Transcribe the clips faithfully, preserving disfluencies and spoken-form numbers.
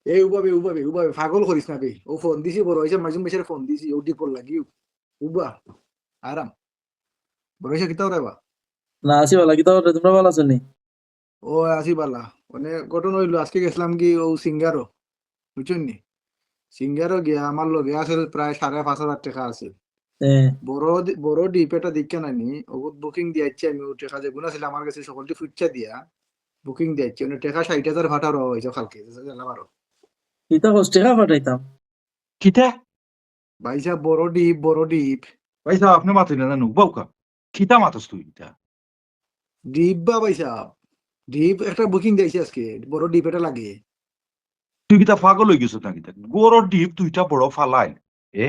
এই উবাবে, উবাবে, উবাবে, পাগল করিস না বে। ও ফোন দিছি, বড় ভাইসাব মাজুম ভাইসাবরে ফোন দিছি, ও ডিপর লাগিও। উবা, আরাম। বড় ভাইসাব কিতা রে বা? না, আছি বালা, কিতা রে, তুমরা বালা আছো নি? ও, আছি বালা। মানে, ঘটনা অইলো, আজকে গেছলাম কি ও সিঙ্গারো, বুঝছইন নি? সিঙ্গারো গিয়া আমার লগে আছিল প্রায় সাড়ে পাঁচ হাজার টেকা আছিল। হ্যাঁ। বড় ডি-, বড় ডিপ এটা দেখিয়া নানি, ওগুত বুকিং দিয়াইছি আমি, ও টেকা যেগুন আছিল আমার গেছে সকলটি ফুচ্চা দিয়া বুকিং দিয়াইছি। মানে, টেকা ষাইট হাজার ফাটার অইছে কালকে, জেলা বারো। কিতা কস, টেকা ফাটাইতাম? কিতা? ভাইসাব, বড় ডিপ, বড় ডিপ। ভাইসাব, আপনে মাতইন না জানু, বাউকা। কিতা মাতস তুই ইতা? ডিপ বা ভাইসাব, ডিপ একটা বুকিং দিয়াইছি আজকে, বড় ডিপ এটা লাগে। তুই কিতা পাগল অইগেছস না কিতা? বড় ডিপ দুইটা বড় ফালাইল, এ?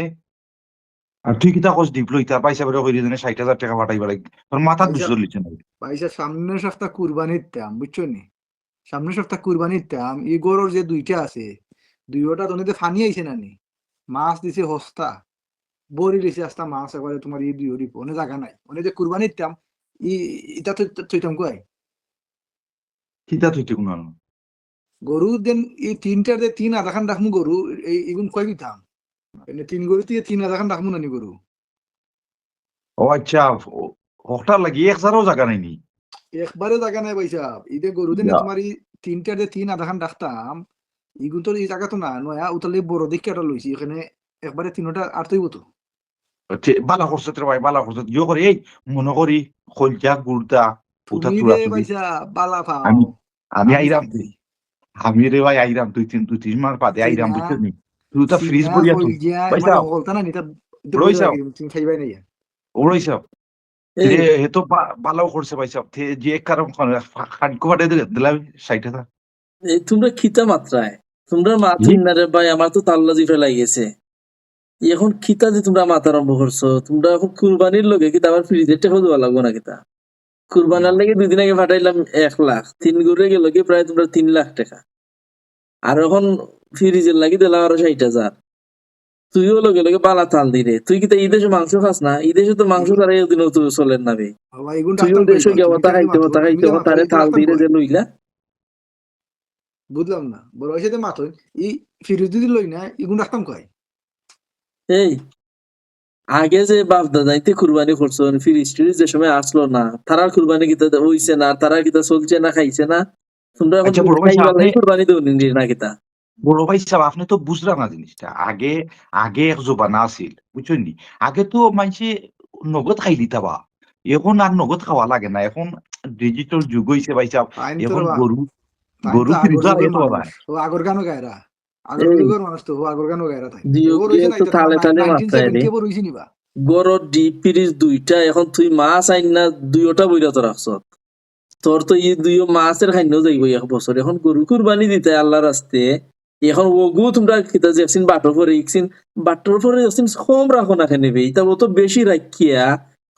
আর তুই কিতা কস ডিপ লইতা? ভাইসাবরে কইরে যেন ষাইট হাজার টেকা ফাটাইবার লাগি। তোর মাথাত ভাইসাব, বুঝতে লিছে না। ভাইসাব, সামনের সপ্তাহ কুরবানির দাম, বুঝছো নি? সামনের সপ্তাহ কুরবানির দাম, ই গরুর যে দুইটা আছে, দুইওটা তো অনেতে পানি আইছে না নি, মাছ দিছে হস্তা, ভরি লিছে আস্তা মাছ, একবারে তোমার ই দুইও ডিপ, অনে জাগা নাই, অনে যে কুরবানির দাম, ই, ইটা তো থইতাম কই? কিতা থইতে কোন আনো? গরু দেন ই তিনটার যে তিন আধাখান রাখমু গরু, এই, ইগুন কই দিতাম? মানে তিন গরু থেকে তিন আধাখান রাখমু নানি গরু? ও আচ্ছা, ও-, ওটার লাগি এক জারও জাগা নাই নি? একবারে জাগা নাই ভাইসাব। ইদে গরু দেন ইয়া। তোমার ই তিনটার যে তিন আধাখান রাখতাম, ইগুন তো ই জাগা তো না, নয়া উতালে বড় দেখি একটা লইছি, এখানে একবারে তিনোটা আর তৈব তো। আচ্ছা, বালা করছত রে ভাই, বালা করছত। ইয়ে করে, এই মনে করি খলজা গুর্দা, উতা তুমি তুরা রে তুরি। ভাইসাব, বালা পাও। আমি, আমি আমি আইরাম জানি। তুই। আমি রে ভাই আইরাম, তুই তিন, তুই তিন মার বাদে আইরাম, সিনা, বুঝছো নি? তুই উতা ফ্রিজ সিনা, করিয়া তুই। খলজা, ভাই মানে সাহেব, হকলতা না নিতা, রই সাহেব। তুমি খাইবাই না ইয়া। ও রই সাহেব। এই, হে, হে তো বা-, বালাও করছে ভাই সাহেব। তে যে এক কারণ খান, খান কোবাটে দিলে, দিলাম ষাইট হাজার। এই তুমরা কিতা মাতরায়? তুমরা মাত জি? না রে ভাই, আমার তো তাল্লা জিফে লাগিগেছে। এখন কিতা যে তুমরা মাত আরম্ভ করছো, তুমরা এখন কুরবানির লগে কিতা আবার ফ্রিজের টেকা দেওয়া লাগবো না কিতা? কুরবানির লাগি দুই দিন আগে ফাটাইলাম এক লাখ, তিন গরু গেল কি প্রায় তুমরা তিন লাখ টেকা। আর এখন ফ্রিজের লাগি দিলাম আরো ষাইট হাজার। তুইও লগে লগে বালা তাল দিরে। তুই কিতা ই দেশো মাংস খাস না? ই দেশো তো মাংস ছাড়া একদিনও তো চলের না বে। বাবা, ইগুন তুইও রাখতাম কই? দেশো ভাই, গিয়া তুমি ওতা যে খাইতে, মাতো, ওতা তুমি খাইতে, যে মাতো, ওতারে ইগুন তাল রাখতাম দিরে কই? যে লইলা। বুঝলাম না, বড় ভাইসাব মাতো, ই ফ্রিজ যদি লই না, ইগুন রাখতাম কই? এই, আগে যে বাপ দাদাইন্তে কুরবানি করছইন, ফ্রিজ ট্রিজ যে সময় আসলো না, তারার কুরবানি কিতা অইছে না, তারা কিতা চলছে না, খাইছে না, তুমরা এখন আচ্ছা, বড় ভাই সাহেব, খাইবার লাগি আপনি কুরবানি দেও নি না কিতা? বড় ভাই সাহেব, আপনি তো বুঝরা না জিনিসটা। আগে, আগে এক জমানা আছিল, বুঝছইন নি? আগে তো মানষে নগদ খাইলিতা বা, এখন আর নগদ খাওয়া লাগে না, এখন ডিজিটাল যুগ অইছে ভাই সাহেব। তাইন তো এখন রে বা, গরু, তাইন গরু তো আগর ফ্রিজে যুগর আগে তো মানুষ, ভাই। ও আগর গানও গায়রা, আগর এই যুগর মানুষ তো, ও আগর গানও গায়রা তাইন। দিও এবার কে অইছে না তো ইতা, তালে তালে nineteen seventy মাত্রায় রে। এবার অইছে নি বা? গরুর ডিপ ফ্রিজ দুইটা, এখন তুই মাছ আইন না, দুইওটা বইরা তো রাখছত। তোর তো ই দুইও মাছের খাইন্য যাইব এক বছর। এখন গরু কুরবানি দিতে আল্লাহর রাস্তে, এখন ওগু তুমরা কিতা যে একদিন বাটর পরে, একদিন বাটর পরে একদিন কম রাখো না কেনে বে? ইতা অত বেশি রাখিয়া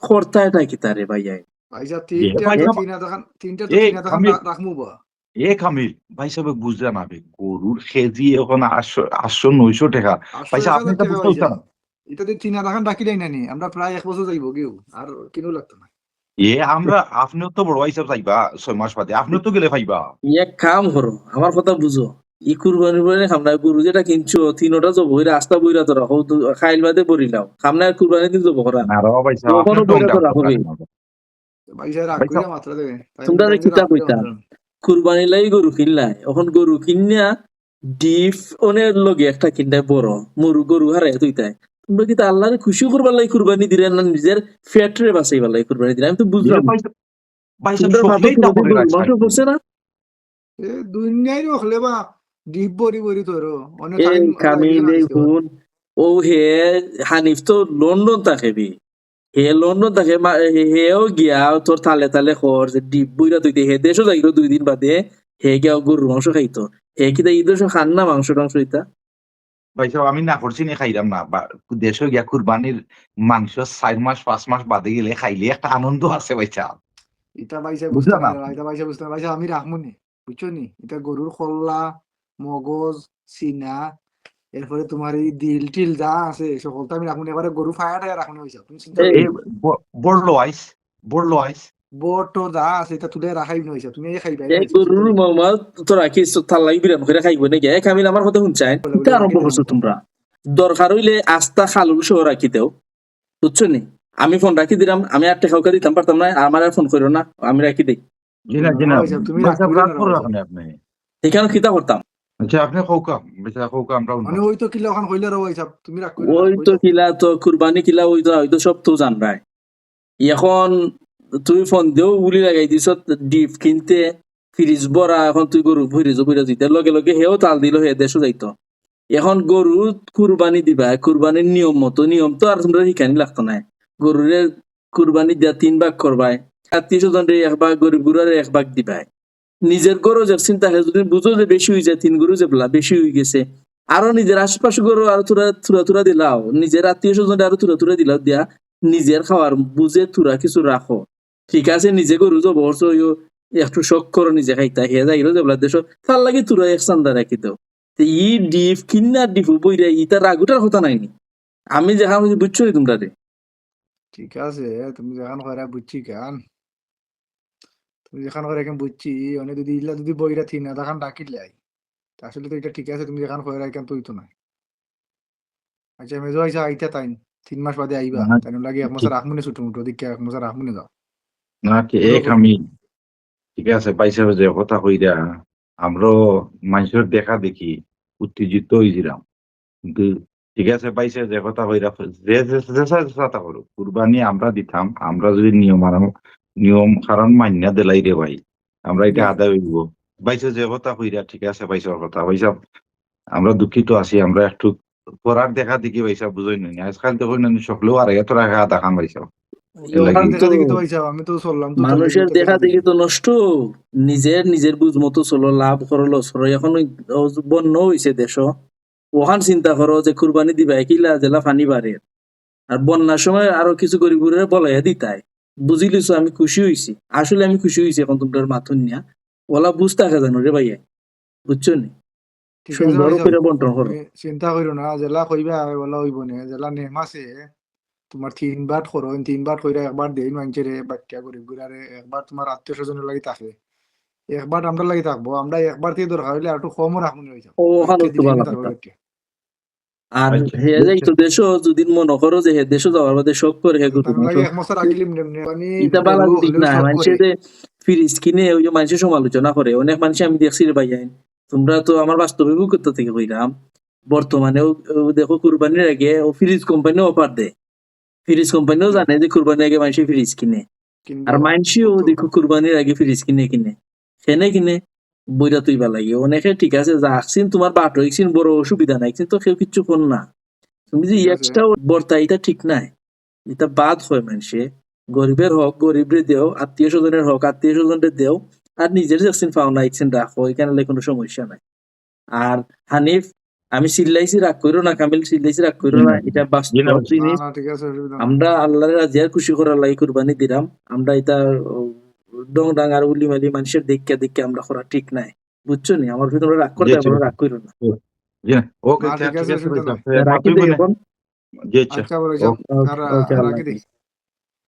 করতা এটা কিতা রে ভাই? আই ভাই সাহেব, এ তিনটা ভাই তো সাহেব, তিন আধাখান, তিনটা তো এই তিন আধাখান কামিল, রা-, রাখমু বা। এ কামিল, ভাই সাহেব বুঝরা না বে, গরুর কেজি এখন আটশো, আটশো, নয়শো টাকা। আটশো ভাই সাহেব, এক হাজার আপনি এটা টাকা বুঝতে ভাই পারছেন? সাহেব। এটা তো তিন আধাখান রাখি দেয় না নি, আমরা প্রায় এক বছর যাইব গিয়েও, আর কিনো লাগতো না। এ আমরা, আপনিও তো বড় ভাই সাহেব যাইবা ছয় মাস বাদে, আপনিও তো গেলে পাইবা। এক কাম করো, আমার কথা বুঝো, ই কুরবানি উরবানি খাম না, গরু যেটা কিনছো, তিনোটা জব অইরা আস্তা বইরা তো রাখো, দু-, খাইল বাদে বরিলাও, খাম না, কুরবানির দিন জব করা। না রে ভাই সাহেব, তখনও আপনি বইরা তো ঢং রাখো বে। ঢং। ভাই সাহেব, রাগ ভাই কইরা সাহেব। মাত্রা দেবে। তাই তুমরা আমি কিতা রাগ কইরা কইতাম? মাত্রা দেবে। কুরবানি লাগি গরু কিনলাই, এখন গরু কিনিয়া ডিপ অনের লগে একটা কিনলাই বড়, মরু গরু হারাই তুইতাই। তুমরা কিতা আল্লাহরে খুশি করবার লাগি কুরবানি দিরায় না নিজের পেটরে বাঁচাইবার লাগি কুরবানি দিরায়? আমি তো বুঝলাম এ না। ভাই সাহেব, ভাই সাহেব, তুমরা সবটাই ভাবো তো কোনোদিন বলে গরুর রাখছে মাংস আর কি। করছে না? এ দুনিয়ার হকলে বা ডিপ ভরি ভরি ধরো, অনেক এই টাইম কামিল, এই হুন, ও হে হানিফ তো লন্ডন থাকে বে। হে লন্ডন থাকে, মা-, হে, হেও গিয়া তোর তালে তালে খর যে ডিপ বইরা তুইতে, হে দেশও যাইলো দুই দিন বাদে, হে গিয়া গরুর মাংস খাইতো। হে কিতা ই দেশও খান না মাংস টাংস ইতা? ভাই সাহেব, আমি না করছি নি খাইলাম না। বা-, দেশে গিয়া কুরবানির মাংস চার মাস, পাঁচ মাস বাদে গেলে খাইলে একটা আনন্দ আছে ভাই সাহেব। ইটা ভাই সাহেব বুঝলা বুঝতে না? পারে না, ইটা ভাই সাহেব বুঝতে পারে না। ভাই সাহেব, আমি রাখমু নি, বুঝছো নি? ইটা গরুর খল্লা, মগজ, সিনা, এরপরে তোমার এই দিল টিল যা আছে, সকলতা আমি রাখমু নি। এবারে গরু ফায়া টায়া রাখমু নি ভাই সাহেব, তুমি চিন্তা এই করো না। ব-, বড় আইস, বড় আইস। বট যা আছে, ইতা তুলে রাখাই নইছে, তুমি এই খাইবা, এই গরুর মামা তো রাখিস, তার লাগি বিরান করে খাইবো নাকি? এ কামিল, আমার কথা হুনছাইন? ইতা আরম্ভ করছো তুমরা। দরকার অইলে আস্তা খালুল সহ রাখি দেও, বুঝছো নি? আমি ফোন রাখি দিলাম, আমি আর টেকাউকা দিতাম পারতাম না, আমার আর ফোন করিও না, আমি রাখি দেই। জি না, জি না। ভাই সাহেব, তুমি ভাই রাগ সাহেব, করিও রাগ না, করো ভাই এখন আপনি। এখানে কিতা করতাম? আচ্ছা, আপনি কউকা, বেটা কউকা, আমরা মানে ওই তো কিলা ওখান কইলে রে ভাই সাহেব, তুমি রাগ করিও না, ওই ওই তো তো কিলা তো কুরবানি কিলা, ওই তো, ওই তো সব তো জানরায়। এখন তুই ফোন দিও, উলি লাগাই দিছ ডিপ কিনতে, ফ্রিজ ভরা, এখন তুই গরু ফ্রিজও বইরা দিতে, লগে লগে হেও তাল দিল, হে দেশও যাইতো। এখন গরু কুরবানি দিবা, কুরবানির নিয়ম মতো, নিয়ম তো আর তুমরা হিকানি লাগতো না। গরুরে কুরবানি দিয়া তিন ভাগ করবায়, আত্মীয় স্বজনরে এক ভাগ, গরিব গুড়ারে এক ভাগ দিবায়। নিজের গরু যে চিন্তা করে, যদি বুঝো যে বেশি হয়ে যায়, তিন গরু যেবলা বেশি হয়ে গেছে, আরো নিজের আশেপাশে গরু আরো থুরা থুরা থুরা দিলাও, নিজের আত্মীয় স্বজনরে আরো থুরা থুরা দিলাও, দিয়া নিজের খাওয়ার বুঝে থুরা কিছু রাখো। ঠিক আছে, নিজে গরু জব করছো, ওইও একটু শখ করো নিজে খাইতা, হে যাইলো যেবলা দেশো, তার লাগি থুরা এক চান্দা রাখি দাও। তে ই ডিপ কিনা ডিপু বইরা ইতা রাগুটার কথা নাইনি। আমি যেখান বুঝছি, বুঝছো নি তুমরা রে? ঠিক আছে, তুমি যেখান কইরা বুঝছি কান, তুমি যেখান কইরা এখন বুঝছি, মানে যদি ইলা যদি বইরা থিনা দেখান ডাকিলাই, তা আসলে তো এটা ঠিক আছে, তুমি যেখান কইরা এখন তো হইতো না। আচ্ছা, মেজো আইসা আইতা তাইন, তিন মাস বাদে আইবা, না, তাই লাগে এক মাসে ঠিক। রাখমুনে ছোট মোটো, দেখে এক মাসে রাখমুনে যাও। না, ঠিক, পুরো এক আমি, ঠিক আছে, ভাই সাহেব যে কথা কইরা, আমরাও মানুষের দেখা দেখি উত্তেজিত হইছিলাম, কিন্তু ঠিক আছে, ভাই সাহেব যে কথা কইরা, যে, যে, যে, যে, যে কথা করুক, কুরবানি আমরা দিতাম, আমরা যদি নিয়ম আরাম, নিয়ম কারণ মানিয়া দিলাই রে ভাই, আমরা এটা জি। আদায় হইব। ভাই সাহেব যে কথা কইরা, ঠিক আছে, ভাই সাহেব কথা, ভাই সাহেব, আমরা দুঃখিত আছি, আমরা একটু পড়ার দেখা দেখি, ভাই সাহেব, বুঝই নি, আজকাল দেখো না, সকলেও আর এত রাখা আধা খান, ভাই সাহেব। ওখান দেখা দেখি তো ভাই সাহেব, আমি তো চললাম তো, মানুষের তো দেখা দেখি তো নষ্ট। নিজের, নিজের বুঝ মতো চলো, লাভ করো, লস করো। এখন ওই, ও, বন্যা হইছে দেশো, ওখান চিন্তা করো যে কুরবানি দিবা কিলা, যেলা পানি বাড়ে। আর বন্যার সময় আরো কিছু গরিব গুড়ারে বলাইয়া দিতায়। বুঝিলিছো, আমি খুশি হইছি, আসলে আমি খুশি হইছি। এখন তুমরার মাত হুনিয়া ওলা বুঝ থাকে জানো রে ভাইয়া, বুঝছো নি? ঠিক আছে সুন্দর ভাই সাহেব, করে বন্টন করো। তুমি চিন্তা করো না, যেলা কইবা ওলা হইব না, যেলা নেম আছে, তোমার তিন বাট করো, তিন বাট কইরা একবার দেই মানষেরে, বাক্কা গরিব গুড়ারে, একবার তোমার আত্মীয় স্বজনের লাগি থাকে, একবার আমরা লাগি থাকবো, আমরা একবার থেকে দরকার হইলে আর একটু কমও রাখবো না ভাই সাহেব। ও, ওখানে বাক্কা তো দিলে ভালো কিন্তু আর কথা। বাক্কা। আর আচ্ছা, হে যাইতো দেশো, যদি মনে করো যে হে দেশো যাওয়ার বাদে শখ করে, হে গরু তার মাংস। লাগে এক মাসের আগে লিম নেমনে, মানে ইটা বালা হলেও দিক না, শখ মানুষে করে। যে ফ্রিজ কিনে, ওই যে মানুষে সমালোচনা করে, অনেক মানুষে আমি দেখছি রে ভাইয়া, তোমরা তো আমার বাস্তবে অভিজ্ঞতা থেকে কইরাম, বর্তমানে ও, ও দেখো কুরবানির আগে ও ফ্রিজ কোম্পানি অফার দেয়, ফ্রিজ কোম্পানিও জানে যে কুরবানির আগে মানুষে ফ্রিজ কিনে, আর কিনবো। মানুষেও দেখো কুরবানির আগে ফ্রিজ কিনে কিনে, কেনে কিনে বইরা তুইবা লাগে। অনেকে ঠিক আছে, যা আকছিন তোমার বাট হইছিন, বড় অসুবিধা নাই, কিন্তু কেউ কিচ্ছু কর না। তুমি যে ঠিক আছে। এক্সট্রা বর্তা, এটা ঠিক নাই, এটা বাদ হয় মানুষে। গরিবের হক গরিবরে দেও, আত্মীয় স্বজনের হক আত্মীয় স্বজনরে দেও, আর নিজের যেকছিন পাওনা একছিন রাখো, এখানে লে কোনো সমস্যা নাই। আর হানিফ, আমি চিল্লাইছি, রাগ করো না, কামিল চিল্লাইছি, রাগ করো না, এটা জি না, বাস্তব জি না। জিনিস। না, না, ঠিক আছে, অসুবিধা নাই। আমরা আল্লাহর রাজি আর খুশি করার লাগি কুরবানি দিলাম, আমরা এটা, ও, ডং ডাং আর উলি মালি মানুষের দেখিয়া দেখিয়া আমরা করা ঠিক নাই, বুঝছো নি? আমার ভিতরে রাগ করতে, জি, আমরা ঠিক রাগ করো না। জি না, ওকে, না, ঠিক ঠিক আছে, আছে, অসুবিধা নাই। ঠিক আছে। রাখি আপনি দেই বলেন। এখন। জি, আচ্ছা। আচ্ছা, বড় ওকে। সাহেব, ওকে, আর ওকে, আল্লাহ রাখি দেই। হাফেজ।